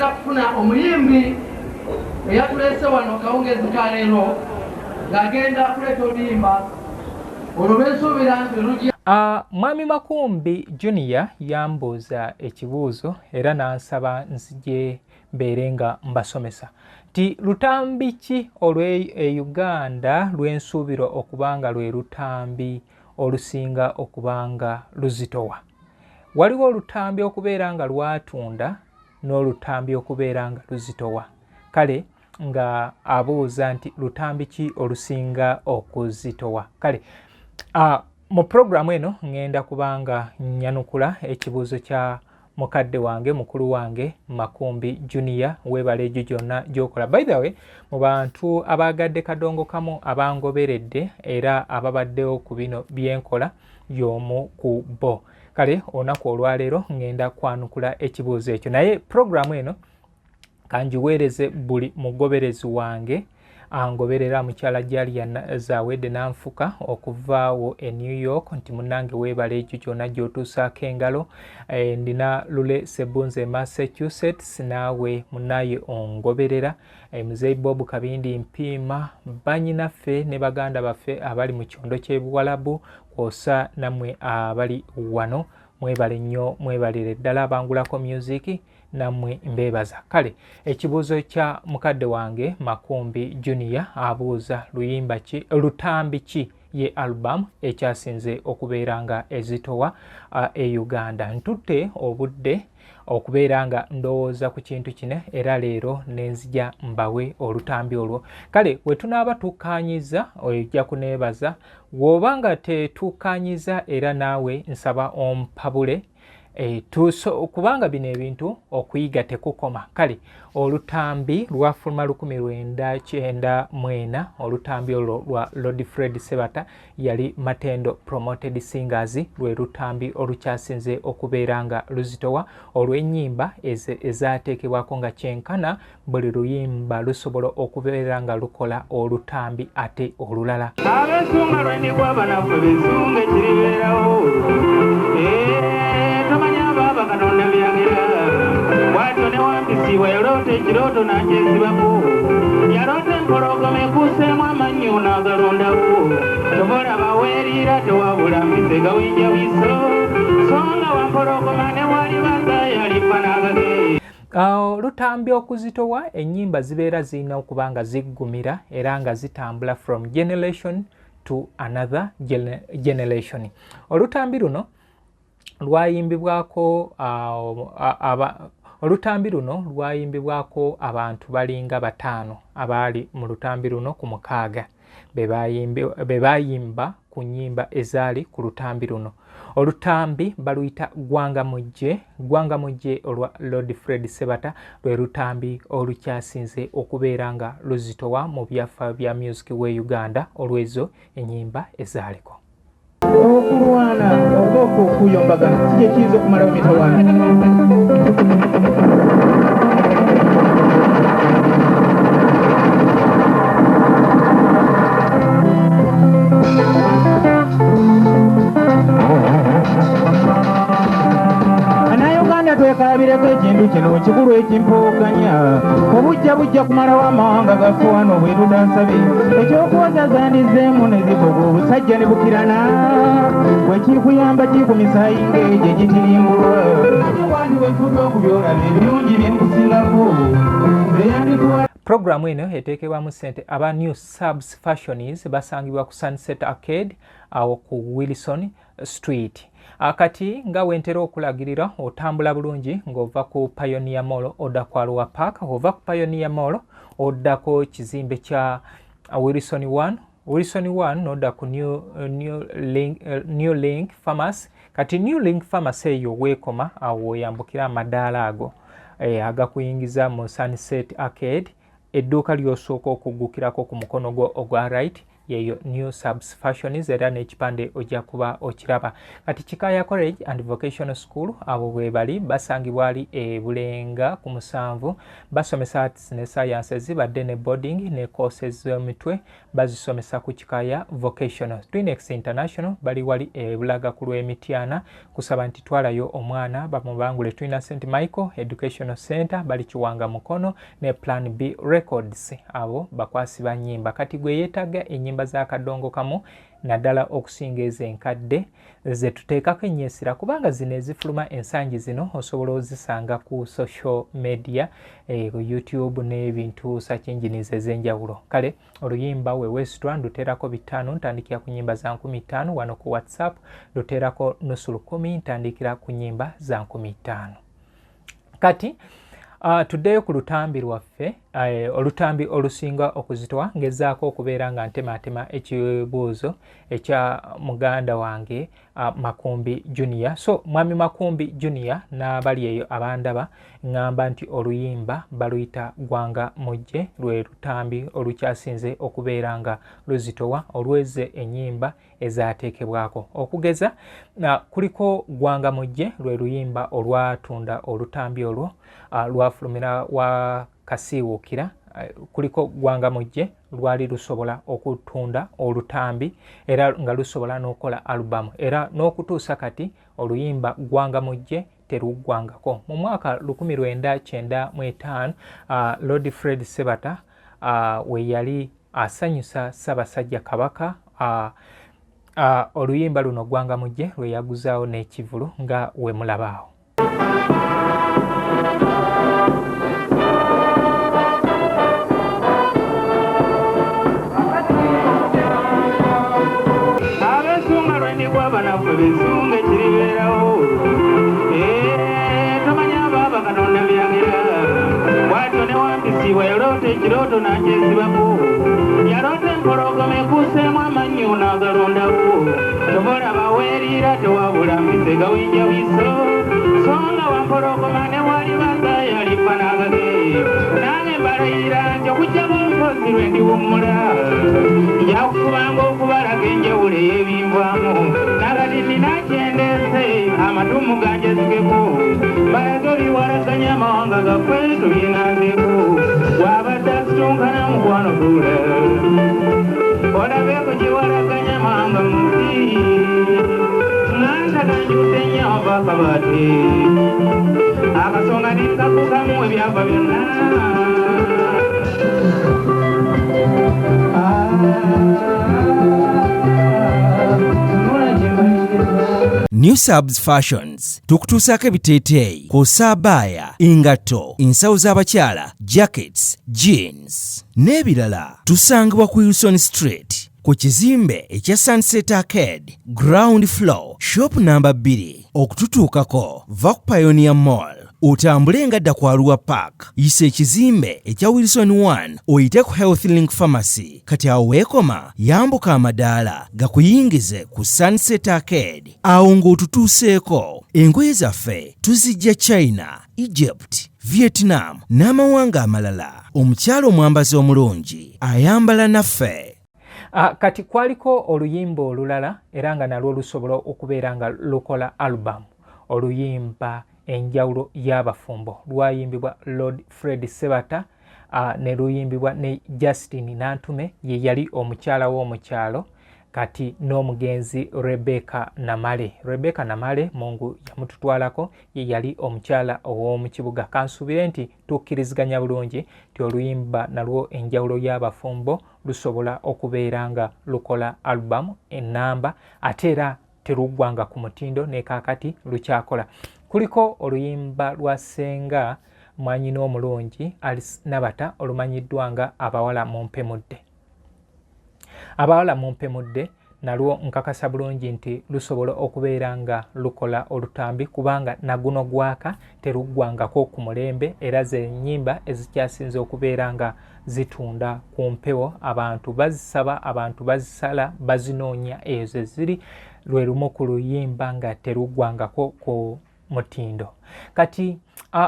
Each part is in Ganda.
Kufuna omuyimbi eyatuleese wano kawungeezi ka leero ng'agenda kuleeta oluyimba olwo lwensuubira nti lujja. Mwami Makumbi Junior yambuuza ekibuuzo era n'ansaba nzije mbeere nga mbasomesa nti lutambi ki olw'e e Uganda lwensuubira okuba nga lwe lutambi olusinga okuba nga luzitowa. Waliwo olutambi okubeera nga lwatunda n'olutambi okubeera nga luzitowa. Kale nga abuuza nti lutambi ki olusinga okuzitowa. Kale mu pulogulaamu eno ŋŋenda kubanga nnyanukula ekibuuzo kya mukadde wange, mukulu wange Makumbi Junior, weebale egyo gyonna gy'okola. By the way, mu bantu abaagadde Kadongo Kamu abangoberedde era ababaddewo ku bino bye nkola, y'omu ku bo. Kale olunaku olwaleero ŋŋenda kwanukula ekibuuzo ekyo, naye pulogulaamu eno kangiweereze buli mugoberezi wange angoberera, mukyala Jalia Zawedde Nanfuka okuvaawo e New York, nti munnange weebale ekyo kyonna gy'otuusaako engalo. Ndina Lule Sebunze e Massachusetts, naawe munnaye ongoberera. Muzeeyi Bob Kabindi Mpiima, banyinaffe ne baganda baffe abali mu kyondo ky'e Buwalabu, kwosa nammwe abali wano, mwebale nnyo, mwebalire ddala. Abangulako music nammwe mbeebaza. Kale ekibuuzo kya mukadde wange Makumbi Junior abuuza luyimba ki, lutambi ki ye album ekyasinze okubeera nga ezitowa e Uganda. Ntutte obudde okubeera nga ndowooza ku kintu kino era leero nenzija mbawe olutambi olwo. Kale we tunaaba tukkaanyiza ojja kuneebaza, bw'oba nga tetukkaanyiza era naawe nsaba ompabule. Kubanga bino ebintu okuyiga tekukoma. Kale olutambi lwafuluma 1994, olutambi olwo lwa Lord Fred Sebata, yali Matendo Promoted Singers, lwe lutambi olukyasinze okubeera nga luzitowa olw'ennyimba ezaateekebwako nga kyenkana buli luyimba lusobola okubeera nga lukola olutambi ate olulala. Abesunga lwendigwa banaffe besunga ekiribeerawo, tomanya baaba Katonda byagera bwatyo ne wampisiibwa yaloota ekirooto n'akyesibako, yaloota empologoma ekuuseemu amannyo n'agalondawo, kyova olaba weeriira tewabula mpise gawinja wiso, so nga wampologoma ne walibaza yalifa n'agage. Olutambi okuzitowa ennyimba zibeera zirina okuba nga ziggumira era nga zitambula from generation to another generation. Olutambi luno lwayimbibwako olutambi luno lwayimbibwako abantu balinga 5 abaali mu lutambi luno ku 6 be bayimba ku nnyimba ezaali ku lutambi luno. Olutambi baluyita Gwanga Mujje, Gwanga Mujje olwa Lord Fred Sebata lwe lutambi olukyasinze okubeera nga luzitowa mu byafaayo bya music we Uganda olw'ezo ennyimba ezaaliko. Okulwana oba okuyombagana si kye kiyinza okumalawo emitawaana. Bannayuganda twekaabireko ekintu kino kikulu ekimpooganya. Obujja bujja kumalawo amawanga gaffe wano bwe tutansabye. Ekyokuwoza zandizzeemu ne zivuga obusajja ne bukirana. Bwe kikuyamba kikumisaayi ng'egyo egitirimbulwa. Pulogulaamu eno eteekebwamu ssente aba New Subs Fashions, basangibwa ku Sunset Arcade awo ku Wilson Street. Kati nga wentera okulagirira, otambula bulungi ng'ova ku Pioneer Mall odda ku Arua Park, ova ku Pioneer Mall oddako kizimbe kya Wilson 1, Wilson 1 n'odda ku New Link Pharmacy. Kati New Link Pharmacy eyo weekoma awo oyambukira amadaala ago agakuyingiza mu Sunset Arcade, edduuka ly'osooka okuggukirako ku mukono gwo ogwa right Yeyo New Subs Fashions, era n'ekipande ojja kuba okiraba. Kati Kikaya College and Vocational School, abo bwe bali basangibwa ali e Bulenga ku 7. Basomesa arts ne sciences, badde ne boarding ne courses z'emitwe bazisomesa ku Kikaya Vocational. Twinex International bali wali e Bulaga ku lw'Emityana, kusaba nti twalayo omwana bamubangule. Tulina St Michael Educational Center, bali Kiwanga Mukono, ne Plan B Records, abo bakwasi ba nnyimba. Kati gwe yeetaaga ennyimba za kadongo kamu, naddala okusinga ezo enkadde ze tuteekako ennyesira, kubanga zino ezifuluma ensangi zino osobola ozisanga ku social media, ku YouTube n'ebintu search engines ez'enjawulo. Kale oluyimba Weweesitwa nduteerako 500, ntandikira ku nnyimba za 5000. Wano ku WhatsApp nduteerako 50,000, ntandikira ku nnyimba za 5000. Kati tuddeyo ku lutambi lwaffe, olutambi olusinga okuzitowa. Ngezaako okubeera nga ntemaatema ekibuuzo ekya muganda wange Makumbi Junior. So mwami Makumbi Junior n'abali eyo abandaba, ŋŋamba nti oluyimba baluyita Gwanga Mujje, lwe lutambi olukyasinze okubeera nga luzitowa olweze ennyimba ezaateekebwako. Okugeza kuliko Gwanga Mujje, lwe luyimba olwatunda olutambi olwo, lwafulumira wa Kasiiwuukira. Kuliko Gwanga Mujje, lwali lusobola okutunda olutambi era nga lusobola n'okukola alubamu, era n'okutuusa kati oluyimba Gwanga Mujje teruggwangako. Mu mwaka 1995, Lord Fred Sebata we yali asanyusa Ssaabasajja Kabaka, oluyimba luno Gwanga Mujje lwe yaguzaawo n'ekivulu nga we mulabaawo. Abesunga lwendigwa banafu besunga ekiribeerawo. Tomanya baaba Katonda byagira bwatyo ne wampisibwa yaloota ekirooto n'akyesibako, yaloota empologoma ekuuseemu amannyo n'agalondawo. Kyova olaba weeriira tewabula mpise gawinja wiso, so nga wampologoma ne walibaza yalifa n'agage. Nange mbalayira nti okuggyako mpozi lwe ndiwummula, nja kufubanga okubalaga enjawulo ey'ebinvaamu. Nakati nina kyendeese, amatumu ganjazigeko, balage ebiwalaganya amawanga gaffe tubyeŋŋanzeeko. Bw'abadde asitunkana mukwano tuula olabeeko kiwalaganya amawanga mu nsi, nga ntaganjudde nnyo ava akabaati akasonga ne nkakukamu ebyava byonna. New Subs Fashions tukutuusaako ebiteeteeyi kw'ossa abaaya, engatto, ensawo z'abakyala, jackets, jeans n'ebirala. Tusangibwa ku Wilson Street ku kizimbe ekya Sunset Arcade, ground floor, shop namba 2. Okututuukako va ku Pioneer Mall otambule nga dda ku Arua Park, yisa ekizimbe ekya Wilson 1 oyite ku Health Link Pharmacy. Kati awo weekoma, yambuka amadaala gakuyingize ku Sunset Arcade. Awo ng'otutuuseeko, engoye zaffe tuzijja China, Egypt, Vietnam n'amawanga amalala. Omukyala omwambazi omulungi ayambala naffe. Kati kwaliko oluyimba olulala era nga nalwo lusobola okubeera nga lukola alubamu, oluyimba Enjawulo y'Abafumbo, lwayimbibwa Lord Fred Sebata, ne luyimbibwa ne Justin Nantume, ye yali omukyala w'omukyalo kati n'omugenzi Rebecca Namale. Rebecca Namale Mungu yamututwalako, ye yali omukyala ow'omu kibuga. Kansuubire nti tukkiriziganya bulungi nti oluyimba nalwo Enjawulo y'Abafumbo lusobola okubeera nga lukola alubamu ennamba, ate era teruggwanga ku mutindo, ne kaakati lukyakola. Kuliko oluyimba lwa Ssenga mwanyina omulungi Alice Nabata olumanyiddwa nga Abawala Mumpemudde. Abawala Mumpemudde nalwo nkakasa bulungi nti lusobola okubeera nga lukola olutambi, kubanga naguno gwaka teruggwangako ku mulembe, era ze nnyimba ezikyasinze okubeera nga zitunda ku mpewo. Abantu bazisaba, abantu bazisala, bazinoonya, ezo ze ziri. Lwe lumu ku luyimba nga teruggwangako ku mutindo. Kati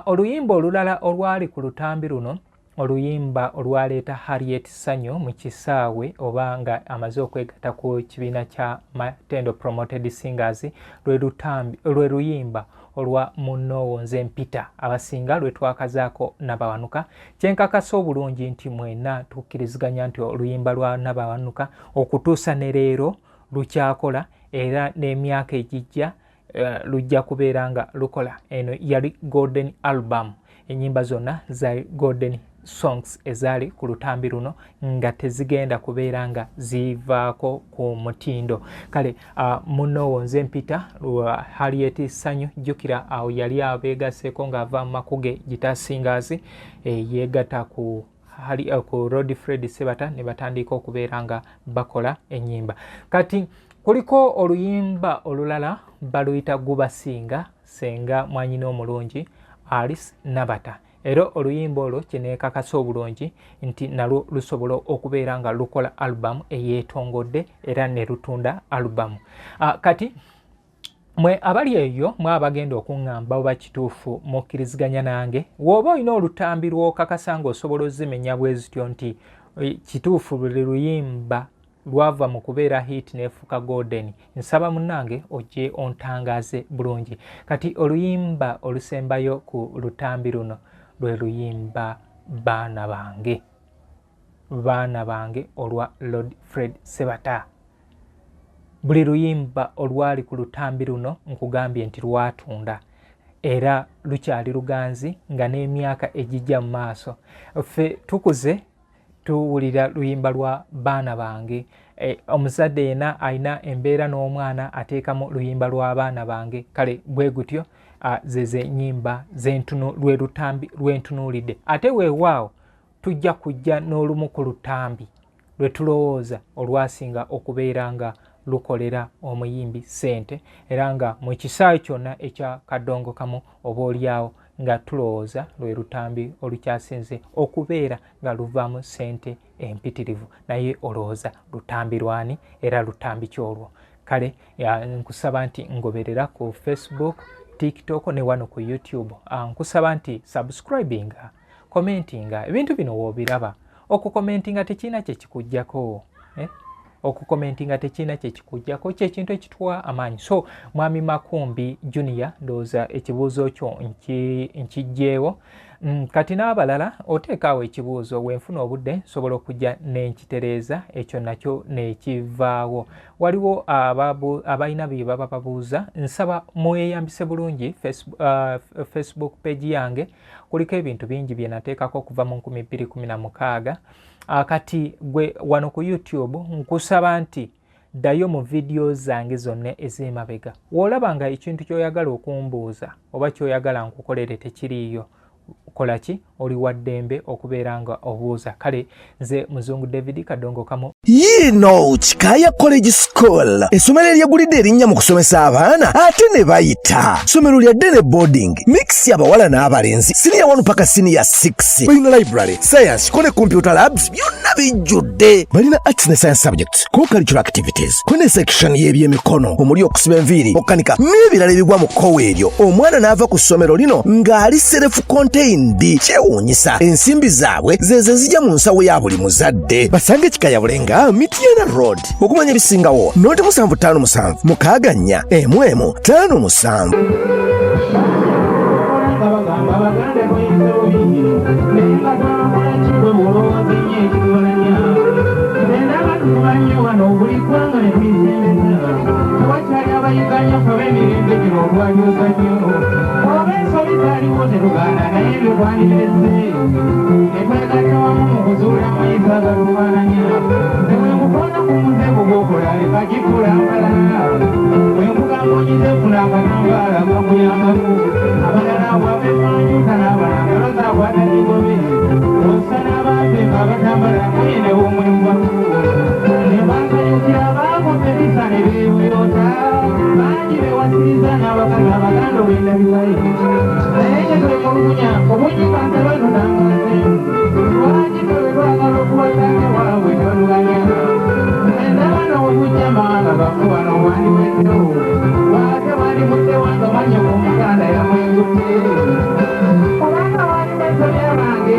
oluyimba olulala olwali ku lutambi luno Oluyimba olwaleeta Harriet Sanyu mu kisaawe oba nga amaze okwegatta ku kibiina kya Matendo Promoted Singers lwe luyimba olwa Munoowo Nze Mpita, abasinga lwe twakazaako Nabawanuka. Kyenkakasa obulungi nti mwena tukkiriziganya nti oluyimba lwa Nabawanuka okutuusa ne leero lukyakola, era n'emyaka egijja lujja kubeera nga lukola. Eno yali golden album, ennyimba zonna za golden songs ezaali ku lutambi luno nga tezigenda kubeera nga zivaako ku mutindo. Kale Munoowo Nze Mpita lwa Harriet Sanyu, jjukira awo yali abeegaseeko ng'ava mu Makuge Guitar Singers, yeegatta ku Lord Fred Sebata ne batandika okubeera nga bakola ennyimba. Kati kuliko oluyimba olulala baluyita Gubasinga, Senga Mwanyina Omulungi Alice Nabata, era oluyimba olwo kyeneekakasa obulungi nti nalwo lusobola okubeera nga lukola alubamu eyeetongodde era ne lutunda alubamu. Kati mwe abali eyo, mwe abagenda okuŋŋamba oba kituufu mukkiriziganya nange, w'oba olina olutambi lw'okakasa ng'osobola ozimenya bwe zityo nti kituufu buli luyimba lwava mu kubeera hit neefuuka golden, nsaba munnange ojje ontangaaze bulungi. Kati oluyimba olusembayo ku lutambi luno lwe luyimba Baana Bange, Baana Bange olwa Lord Fred Sebata. Buli luyimba olwali ku lutambi luno nkugambye nti lwatunda era lukyali luganzi nga n'emyaka egijja mu maaso. Ffe tukuze tuwulira luyimba lwa Baana Bange. Omuzadde yenna alina embeera n'omwana ateekamu luyimba lwa Baana Bange. Kale bwe gutyo zeze ennyimba lwe lutambi lwentunuulidde. Ate weewaawo tujja kujja n'olumu ku lutambi lwe tulowooza olwasinga okubeera nga lukolera omuyimbi ssente, era nga mu kisaawe kyonna ekya Kadongo Kamu oba oliawo nga tulowooza lwe lutambi olukyasinze okubeera nga luvaamu ssente empitirivu. Naye olowooza lutambi lwani era lutambi kyolwo? Kale nkusaba nti ngoberera ku Facebook, TikTok ne wano ku YouTube. Nkusaba nti subscribinga, commentinga, ebintu bino woobiraba. Okukomentinga tekirina kye kikuggyako, Okukomentinga tekirina kye kikuggyako, kyekintu ekituwa amaanyi. So Mwami Makumbi Junior, ndowooza ekibuuzo kyo nkiggyeewo. Kati n'abalala oteekaawo ekibuuzo, wenfuna obudde nsobola okujja nenkitereeza ekyo nakyo nekivaawo. Waliwo abalina bye baba babuuza, nsaba mweyambise bulungi Facebook page yange, kuliko ebintu bingi bye nateekako okuva mu 2016. Kati gwe wano ku YouTube nkusaba nti ddayo mu vidiyo zange zonna ez'emabega, w'olaba nga ekintu ky'oyagala okumbuuza oba ky'oyagala nkukolere tekiriiyo, kola ki, oli wa ddembe okubeera nga obuuza. Kale nze Muzungu David Kadongo Kamu. Yiino Kikaaya College School, essomero eryegulidde erinnya mu kusomesa abaana ate ne bayita. Ssomero lya day ne boarding mix, abawala n'abalenzi, siniya 1 paka siniya 6. Balina library, science ko ne computer labs, byonna bijjudde. Balina arts ne science subjects, co-curricular activities, ko ne section y'ebyemikono omuli okusiba enviiri, okukanika n'ebirala ebigwa mu kkowa eryo. Omwana n'ava ku ssomero lino ng'ali self contained. Kyewuunyisa, ensimbi zaabwe zezo ezijja mu nsawo ya buli muzadde. Basange Kikaya Bulenga, Mityana Road. Okumanya ebisingawo, noti 757 64 11 57. Bagamba Abaganda tuyise bubi, naye nga twakola kigwe mulowooza ennyo ekitubalanya. Nze ndaba tukuba nnyo wano buli ggwanga ne tuyisembeza, tewakyali abayiganya ffe ab'emirembe gino olwalyoza nnyo. Oba ensobi zaaliwo tetugaana, naye ebyo twandibirese ne twegatta wamu mu kuzuula amayisa agatufaananya. Nze bwe nkukoona ku muze gwokola, leka gikula mbalala. Bwe nkugamba onyize, funa akatambaala kakuyambaku. Abalala abo abeemanjuta n'abalala ngalo zaabwe atagigobe ossa n'abampe abatambala ngoye ne bwomwemubaku ne bansanyukira abaagudde ebisa ne beeyoyoota bangi bewasiriza n'abakazi Abaganda olw'endabikayo. Naye kye twemulugunya obunyika nze banotangaze lwaki ffe bwe twagala okuwasanga waabwe tebatuganya. Ndaba n'obujja mawanga gaffe wano wandiweddewo wate wandimuddewo nga mwanyoko Omuganda yamwegutte obanga waliwo ensobi abange.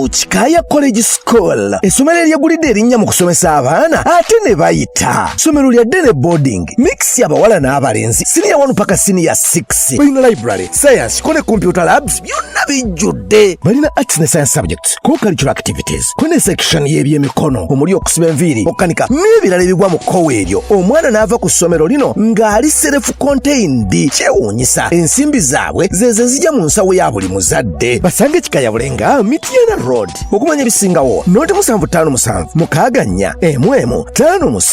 Ku Kikaaya College School, essomero eryegulidde erinnya mu kusomesa abaana ate ne bayita. Ssomero lya day ne boarding, mix abawala n'abalenzi, siniya 1 paka siniya 6. Balina library, science, ko ne computer labs byonna bijjudde. Balina arts ne science subjects, ko cultural activities, ko ne section y'ebyemikono omuli okusiba enviiri, okukanika n'ebirala ebigwa mu kkowa eryo. Omwana n'ava ku ssomero lino ng'ali self contained. Kyewuunyisa, ensimbi zaabwe zezo ezijja mu nsawo ya buli muzadde. Basange Kikaya Bulenga, Mityana Road. Okumanya ebisingawo, noti 757 64 11 57.